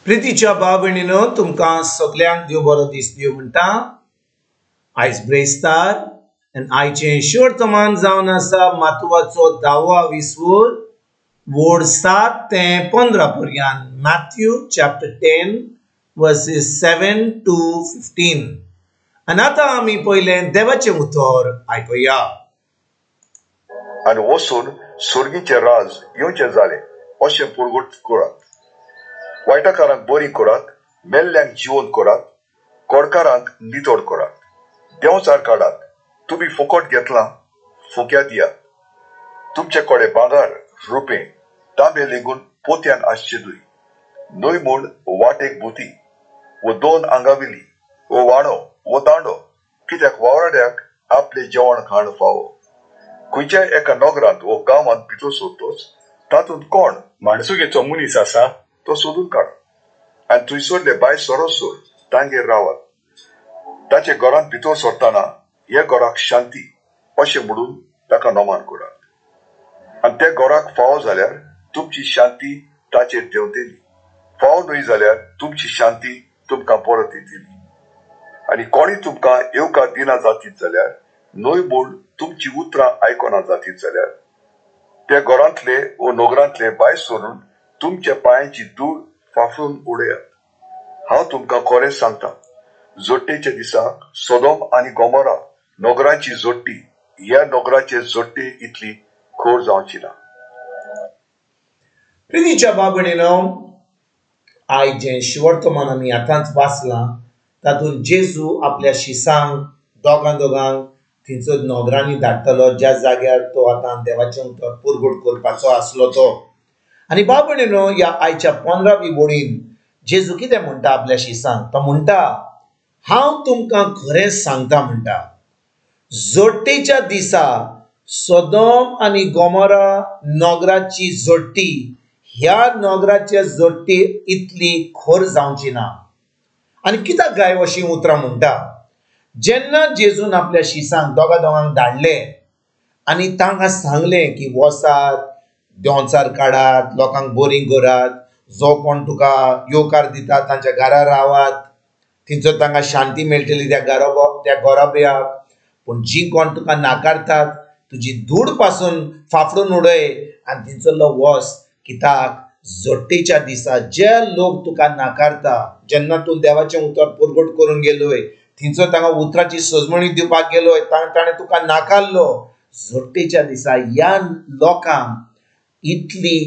प्रितीच्या भाव भयणीनो, तुमकां सगल्यांक देव बरो दीस दिवं म्हणटा. आयज ब्रेस्तार आनी आयचें शिवर्तमान जावन आसा मातुवाचो 10वो विसवूर वोड 7 ते 15 पर्यंत. Matthew chapter 10 versus 7 to 15. आनी आतां आमी पयलें देवाचें उतर आयकुया. आनी वचून सुर्गीचें राज येवचें जालें अशें पुरगुट करात. वायटकारांक बरी करात, मेल्ल्यांक जिवंत करात, कोडकारांक नितळ करात, देंवचार काडात. तुमी फुकट घेतलां, फुक्या दियात. तुमचे कडेन भांगर, रुपें, तांबे लेगून पोत्यान आसचे न्हय, न्हय म्हूण वाटेक भुती वो 2 आंगाविली वो वाणो वो दांडो, कित्याक वावराड्याक आपले जेवण खाण फावो. खंयच्याय एका नगरांत वो गांवांत भितर सोदतोच तातूंत कोण माणसुगेचो मनीस आसा तो सोदून काड आनी थंयसरले भायर सरोसर तांगेर रावात. ताचे घरांत भितर सरतना हे घराक शांती अशें म्हणून ताका नमान करात. आनी त्या घराक फावो जाल्यार तुमची शांती ताचेर देंवतली, फावो न्हय जाल्यार तुमची शांती तुमकां परत येतली. आनी कोणी तुमकां येवकार दिना जातीत जाल्यार, न्हय म्हूण तुमची उतरां आयकना जातीत जाल्यार, त्या घरांतले वो नगरांतले भायर सरून तुमच्या पांयांची धूळ फाफडून उडयात. हांव तुमकां खरें सांगता, जोडटेच्या दिसा सोदोम आनी गोमोरा नगरांची जोडटी ह्या नगराचे जोडटे इतली खोर जावची ना. प्रितीच्या भाव भयणीनो, आयज जें शिवर्तमान आमी आतांच वाचलां तातूंत जेजू आपल्या शिसांक दोगां दोगांक थंयसर नगरांनी धाडटलो, ज्या जाग्यार तो आतां देवाचें उतर पुरगुट करपाचो आसलो तो. आनी भाव भयणीनो, ह्या आयच्या 15वी वळीन जेजू कितें म्हणटा आपल्या शिसांक? तो म्हणटा, हांव तुमकां खरें सांगता म्हणटा, जोडटेच्या दिसा सोदोम आनी गोमोरा नगराची जोडटी ह्या नगराचे जोडटी इतली खोर जावची ना. आनी कित्याक गाय अशीं उतरां म्हणटा? जेन्ना जेजून आपल्या शिसांक दोगां दोगांक धाडले आनी तांकां सांगलें की वसात, देंवचार काडात, लोकांक बरी करात, जो कोण तुका येवकार दिता तांच्या घरा रावात, थंयसर तांकां शांती मेळटली त्या त्या घराब्याक. पूण जी कोण तुका नाकारतात तुजी धूड पासून फाफडून उडय आनी थंयसरलो वस, कित्याक जोडटेच्या दिसा जे लोक तुका नाकारता, जेन्ना तूं देवाचें उतर पुरगट करून गेलोय, थंयसर तांकां उतराची सजमणी दिवपाक गेलोय, ताणें तुका नाकारलो, जोडटेच्या दिसा ह्या लोकांक इतली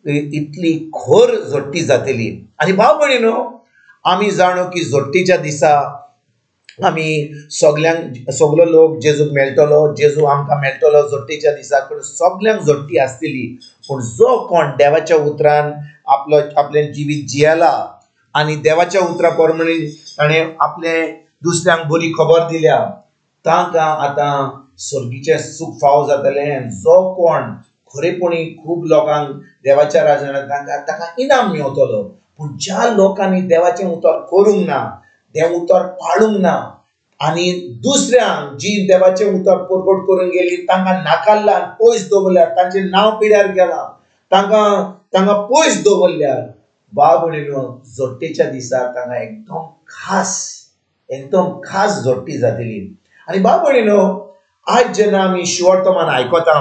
इतली खोर जोडटी जातली. आनी भाव भयणीनो, आमी जाणो की जोडटेच्या दिसा आमी सगल्यांक, सगलो लोक जेजूक मेळटलो, जेजू आमकां मेळटलो जोडटेच्या दिसा, पूण सगल्यांक जोडटी आसतली. पूण जो कोण देवाच्या उतरान आपलो आपलें जिवीत जियेला आनी देवाच्या उतरा प्रमाणे ताणें आपलें दुसऱ्यांक बरी खबर दिल्या, तांकां आतां सर्गीचें सूख फावो जातलें. आनी जो कोण खरेपणी खूब लोकांक देवाच्या राजान तांकां ताका इनाम मेवतलो. पूण ज्या लोकांनी देवाचें उतर करूंक ना, तें उतर पाळूंक ना आनी दुसऱ्यांक जी देवाचें उतर परगट करून गेली तांकां नाकारला, पयस दवरल्या, तांचें नांव पिड्यार गेलां, तांकां तांकां पयस दवरल्या, भाव भयणीनो, जोडटेच्या दिसा तांकां एकदम खास, एकदम खास जोडटी जातली. आनी भाव भयणीनो, आयज जेन्ना आमी शिवर्तमान आयकता,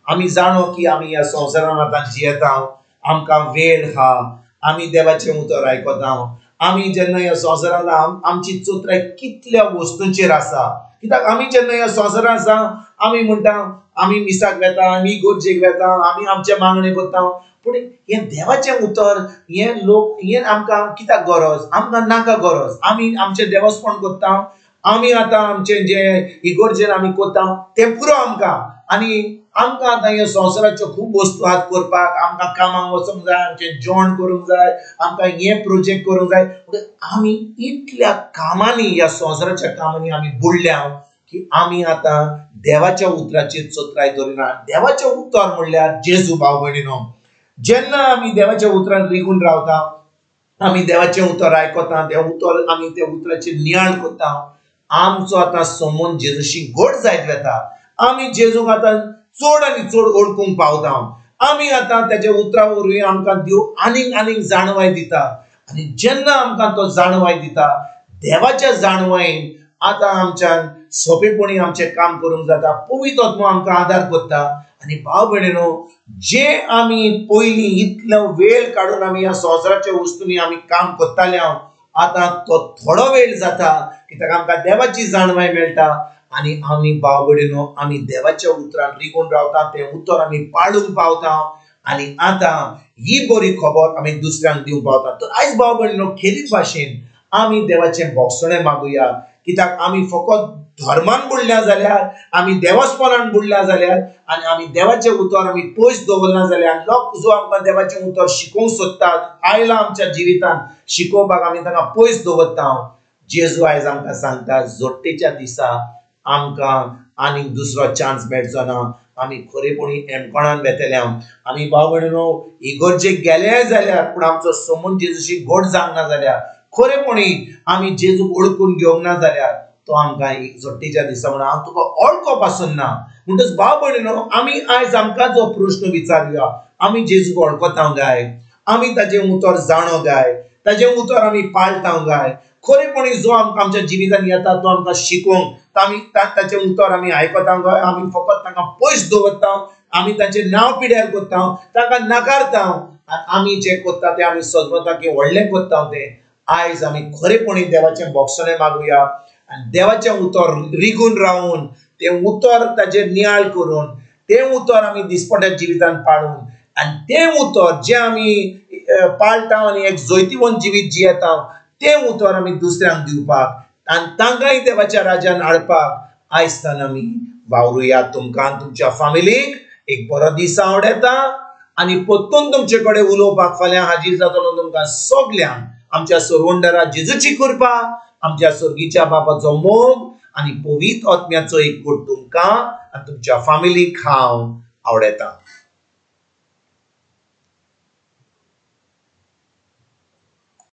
आमी जाणो की आमी ह्या संवसारान आतां जियेता, आमकां वेळ आहा, आमी देवाचें उतर आयकता. आमी जेन्ना ह्या संवसारान आमची चोत्राय कितल्या वस्तूंचेर आसा, कित्याक आमी जेन्ना ह्या संवसारान आसा आमी म्हणटा आमी मिसाक वेता, आमी गोरजेक वेता, आमी आमचे मागणे करता, पूण हें देवाचें उतर हें लोक हें आमकां कित्याक गरज? आमकां नाका गरज. आमी आमचें देवस्पण करता, आमी आतां आमचें जें इगोर्जेन आमी करता तें पुरो आमकां. आनी आमकां आतां ह्या संवसाराच्यो खूब वस्तू हात करपाक, आमकां कामाक वचूंक जाय, आमचें जेवण करूंक जाय, आमकां हें प्रोजेक्ट करूंक जाय. पूण आमी इतल्या कामांनी, ह्या संवसाराच्या कामांनी आमी बुडल्या की आमी आतां देवाच्या उतराचेर चत्राय दवरिना. देवाचें उतर म्हणल्यार जेजू. भाव भयणीनो, जेन्ना आमी देवाच्या उतरान रिगून रावता, आमी देवाचें उतर आयकता, तें उतर आमी त्या उतराचेर नियाळ करता, आमचो आतां संबंद जेजूशी घट जायत वता. आमी जेजूक आतां चड आनी चड वळखूंक पावता. आमी आतां तेज्या उतरा वरवीं आमकां देव आनीक आनीक जाणवाय दिता. आनी जेन्ना आमकां तो जाणवाय दिता, देवाच्या जाणवायेन आतां आमच्यान सोंपेपणी आमचें काम करूंक जाता। पवित्र आत्मो आमकां आदार करता। आनी भाव भयणीनो, जे आमी पयलीं इतलो वेळ काडून आमी ह्या संवसाराच्या वस्तूंनी आमी काम करताले, आतां तो थोडो वेळ जाता कित्याक आमकां देवाची जाणवाय मेळटा। आनी आमी भाव भयणीनो आमी देवाच्या उतरान रिगून रावता, तें उतर आमी पाळूंक पावता आनी आतां ही बरी खबर आमी दुसऱ्यांक दिवंक पावता। तर आयज भाव भयणीनो खेरीत भाशेन आमी देवाचें भोगसणें मागुया, कित्याक आमी फकत धर्मान बुडल्या जाल्यार, आमी देवस्पणान बुडल्या जाल्यार आनी आमी देवाचें उतर आमी पयस दवरना जाल्यार, लोक जो आमकां देवाचें उतर शिकोवंक सोदतात आयला आमच्या जिवितांत शिकोवपाक, आमी तांकां पयस दवरता। जेजू आयज आमकां सांगता, जोडटेच्या दिसा आमकां आनीक दुसरो चान्स मेळचो ना। आमी खरेपणी एमकोणान वेतले। आमी भाव भयणीनो इगर्जेक गेले जाल्यार पूण आमचो समून जेजूशी गोड जावंक ना जाल्यार, खरेपणी आमी जेजूक ओळखून घेवंक ना जाल्यार तो आमकां जोडटेच्या दिसा म्हणून हांव तुका ओळखो पासून ना। म्हणटच भाव भयणीनो आमी आयज आमकां जो प्रश्न विचारुया, आमी जेजूक ओळखता काय? आमी ताजें उतर जाणो काय? ताजें उतर आमी पाळटा काय? खरेपणी जो आमकां आमच्या जिवितांत येता तो आमकां शिकोवंक आमी ताचें उतर आमी आयकता काय? आमी फकत तांकां पयस दवरता, आमी तांचें नांव पिड्यार करता, तांकां नाकारता आनी आमी जें करता तें आमी समजता की व्हडलें करता तें। आयज आमी खरेपणी देवाचें भोगसणें मागुया आनी देवाचें उतर रिगून रावून, तें उतर ताजेर नियाळ करून, तें उतर आमी दिसपट्या जिवितांत पाळून आनी तें उतर जें आमी पाळटा आनी एक जैतिवंत जिवीत जियेता तें उतर आमी दुसऱ्यांक दिवपाक आनी तांकांय देवाच्या राज्यान हाडपाक आयज आमी वावरुया। तुमकां तुमच्या फामिलीक एक बरो दीस आवडटा आनी परतून तुमचे कडेन उलोवपाक फाल्यां हाजीर जातलो। तुमकां सगल्यांक आमच्या सरवंडरा जेजूची कृपा, आमच्या स्वर्गीच्या बापाचो मोग आनी पवित्र आत्म्याचो एकवट तुमकां आनी तुमच्या फामिलीक हांव आवडटा।